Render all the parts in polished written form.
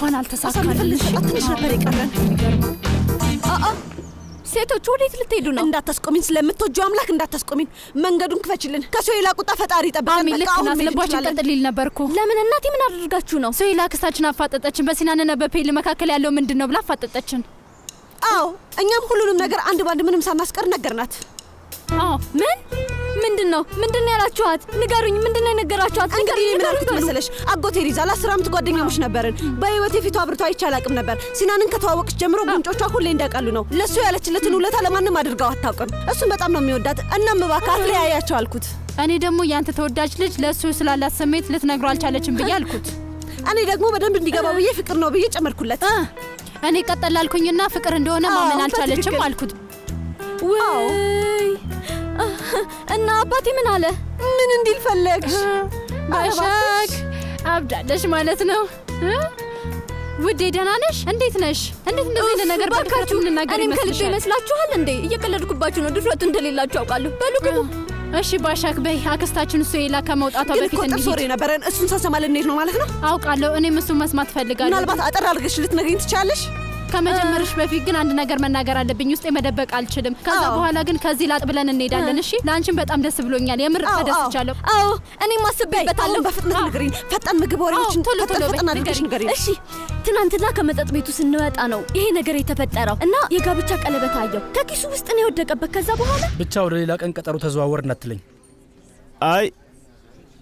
እንኳን አልተሳካልን። አሳልፈን ልንሰጣት ትንሽ ነበር የቀረን። አአ ሴቶች ወዴት ልትሄዱ ነው? እንዳታስቆሚን፣ ስለምትወጂው አምላክ እንዳታስቆሚን። መንገዱን ክፈችልን። ከሶሄላ ቁጣ ፈጣሪ ይጠብቀን። አሚ በቃ ልክ አሁን ናት። መሄድ ልባችን እንችላለን። ቀጥ ሊል ነበር እኮ። ለምን እናቴ ምን አድርጋችሁ ነው? ሶሄላ አክስታችን አፋጠጠችን። በሲናንና በፔል መካከል ያለው ምንድን ነው ብላ አፋጠጠችን። አዎ እኛም ሁሉንም ነገር አንድ ባንድ ምንም ሳናስቀር ነገርናት። አዎ ምን ምንድን ነው ምንድን ነው ያላችኋት? ንገሩኝ። ምንድን ነው የነገራችኋት? እንግዲህ ንገሩኝ፣ ምን አልኩት ንገሩኝ። መሰለሽ? አጎቴ ሪዛ ለ10 ዓመት ጓደኛሞች ነበርን። በህይወቴ ፊቷ አብርቶ አይቼ አላውቅም ነበር። ሲናንን ከተዋወቅች ጀምሮ ጉንጮቿ ሁሌ እንደቀሉ ነው። ለእሱ ያለችለትን ውለታ ለማንም አድርገው አታውቅም። እሱን በጣም ነው የሚወዳት። እናም እባክህ አትለያያቸው አልኩት። እኔ ደግሞ ያንተ ተወዳጅ ልጅ ለእሱ ስላላት ስሜት ልትነግሮ አልቻለችም ብዬ አልኩት። እኔ ደግሞ በደንብ እንዲገባ ብዬ ፍቅር ነው ብዬ ጨመርኩለት። እኔ ቀጠል አልኩኝና ፍቅር እንደሆነ ማመን አዎ፣ አልቻለችም በትክክል። አልኩት። ውይ እና አባቴ ምን አለ? ምን እንዲል ፈለግሽ? ባሻክ አብዳለሽ ማለት ነው እ? ውዴ ደህና ነሽ? እንዴት ነሽ? እንዴት እንደዚህ አይነት ነገር በድፍረት ባካችሁ የምንናገር እኔም ከልቤ ይመስልሻል? ይመስላችኋል እንዴ? እየቀለድኩባችሁ ነው። ድፍረቱ እንደሌላችሁ አውቃለሁ። በሉ ግቡ። እሺ ባሻክ በይ፣ አክስታችን ሱሄላ ከመውጣቷ ግን በፊት እኮ ጥርስ ወሬ እንሂድ። ነበረን። እሱን ሳንሰማ ልንሄድ ነው ማለት ነው። አውቃለሁ። እኔም እሱን መስማት ፈልጋለሁ። ምናልባት አጠር አድርገሽ ልትነግሪኝ ትችያለሽ? ከመጀመርሽ በፊት ግን አንድ ነገር መናገር አለብኝ። ውስጤ መደበቅ አልችልም። ከዛ አዎ። በኋላ ግን ከዚህ ላጥ ብለን እንሄዳለን። እሺ። ለአንቺም በጣም ደስ ብሎኛል። የምር አዎ፣ አዎ። ተደስቻለሁ። አዎ እኔም አስቤበታለሁ። አሁን በፍጥነት ንገሪኝ። ፈጣን ምግብ ወሬዎችን አዎ፣ ቶሎ ፈጠን ቶሎ ፈጠን በይ፣ አድርገሽ ንገሪኝ። እሺ ትናንትና ከመጠጥ ቤቱ ስንወጣ ነው ይሄ ነገር የተፈጠረው እና የጋብቻ ቀለበት አየሁ ከኪሱ ውስጥ ነው የወደቀበት። ከዛ በኋላ ብቻ ወደ ሌላ ቀን ቀጠሮ ተዘዋወር እንዳትለኝ። አይ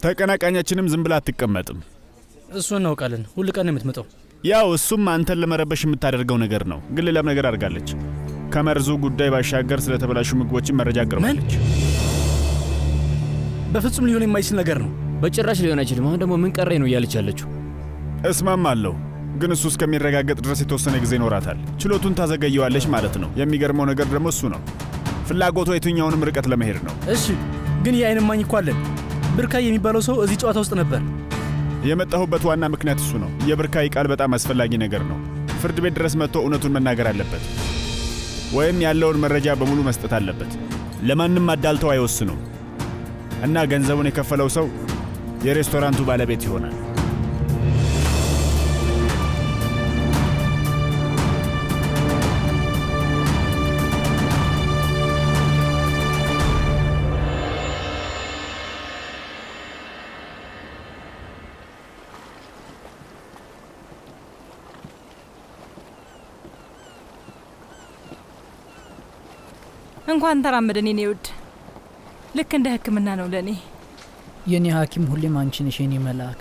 ተቀናቃኛችንም ዝም ብላ አትቀመጥም። እሱን እናውቃለን። ሁል ቀን ነው የምትመጣው። ያው እሱም አንተን ለመረበሽ የምታደርገው ነገር ነው። ግን ሌላም ነገር አድርጋለች። ከመርዙ ጉዳይ ባሻገር ስለተበላሹ ምግቦችን መረጃ አቅርባለች። በፍጹም ሊሆን የማይችል ነገር ነው። በጭራሽ ሊሆን አይችልም። አሁን ደግሞ ምን ቀረኝ ነው እያለች ያለችው። እስማማለሁ፣ ግን እሱ እስከሚረጋገጥ ድረስ የተወሰነ ጊዜ ይኖራታል። ችሎቱን ታዘገየዋለች ማለት ነው። የሚገርመው ነገር ደግሞ እሱ ነው። ፍላጎቷ የትኛውንም ርቀት ለመሄድ ነው። እሺ፣ ግን የአይን እማኝ እኮ አለን። ብርካይ የሚባለው ሰው እዚህ ጨዋታ ውስጥ ነበር። የመጣሁበት ዋና ምክንያት እሱ ነው። የብርካይ ቃል በጣም አስፈላጊ ነገር ነው። ፍርድ ቤት ድረስ መጥቶ እውነቱን መናገር አለበት፣ ወይም ያለውን መረጃ በሙሉ መስጠት አለበት። ለማንም አዳልተው አይወስኑም እና ገንዘቡን የከፈለው ሰው የሬስቶራንቱ ባለቤት ይሆናል። እንኳን ተራመደን የኔ ውድ። ልክ እንደ ሕክምና ነው ለእኔ። የኔ ሐኪም ሁሌም አንቺ ነሽ የኔ መልአክ።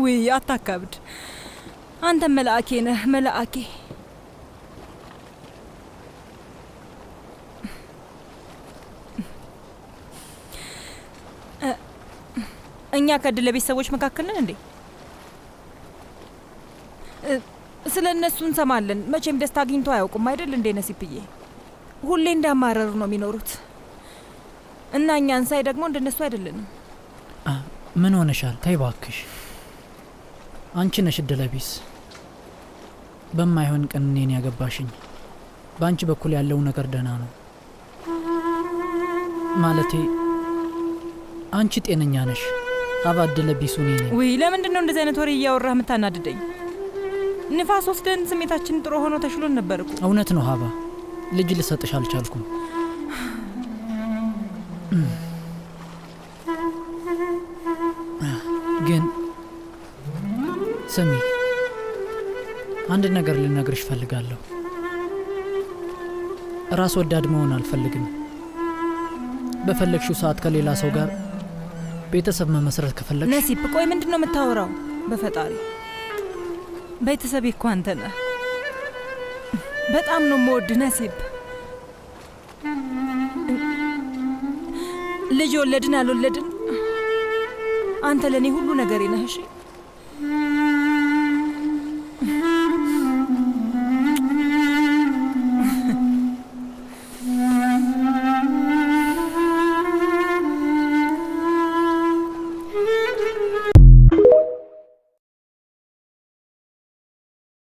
ውይ አታካብድ። አንተም መልአኬ ነህ፣ መልአኬ። እኛ ከእድለ ቤተሰቦች መካከል ነን እንዴ? ስለ እነሱ እንሰማለን። መቼም ደስታ አግኝቶ አያውቁም አይደል እንዴ ነሲብዬ? ሁሌ እንዳማረሩ ነው የሚኖሩት። እና እኛን ሳይ ደግሞ እንደነሱ አይደለንም። ምን ሆነሻል? ተይ እባክሽ። አንቺ ነሽ እድለቢስ። በማይሆን ቀን እኔን ያገባሽኝ። በአንቺ በኩል ያለው ነገር ደህና ነው። ማለቴ አንቺ ጤነኛ ነሽ። ሀባ እድለቢሱ እኔ ነኝ። ውይ ለምንድን ነው እንደዚህ አይነት ወሬ እያወራህ የምታናድደኝ? ንፋስ ወስደን ስሜታችን ጥሩ ሆኖ ተሽሎን ነበር እኮ። እውነት ነው ሀባ፣ ልጅ ልሰጥሽ አልቻልኩም። ግን ስሚ፣ አንድ ነገር ልነግርሽ እፈልጋለሁ። ራስ ወዳድ መሆን አልፈልግም። በፈለግሽው ሰዓት ከሌላ ሰው ጋር ቤተሰብ መመስረት ከፈለግሽ ነሲብ፣ ቆይ ምንድን ነው የምታወራው? በፈጣሪ ቤተሰቤ እኮ አንተ ነህ። በጣም ነው የምወድህ ነሲብ። ልጅ ወለድን አልወለድን አንተ ለእኔ ሁሉ ነገሬ ነህ። እሺ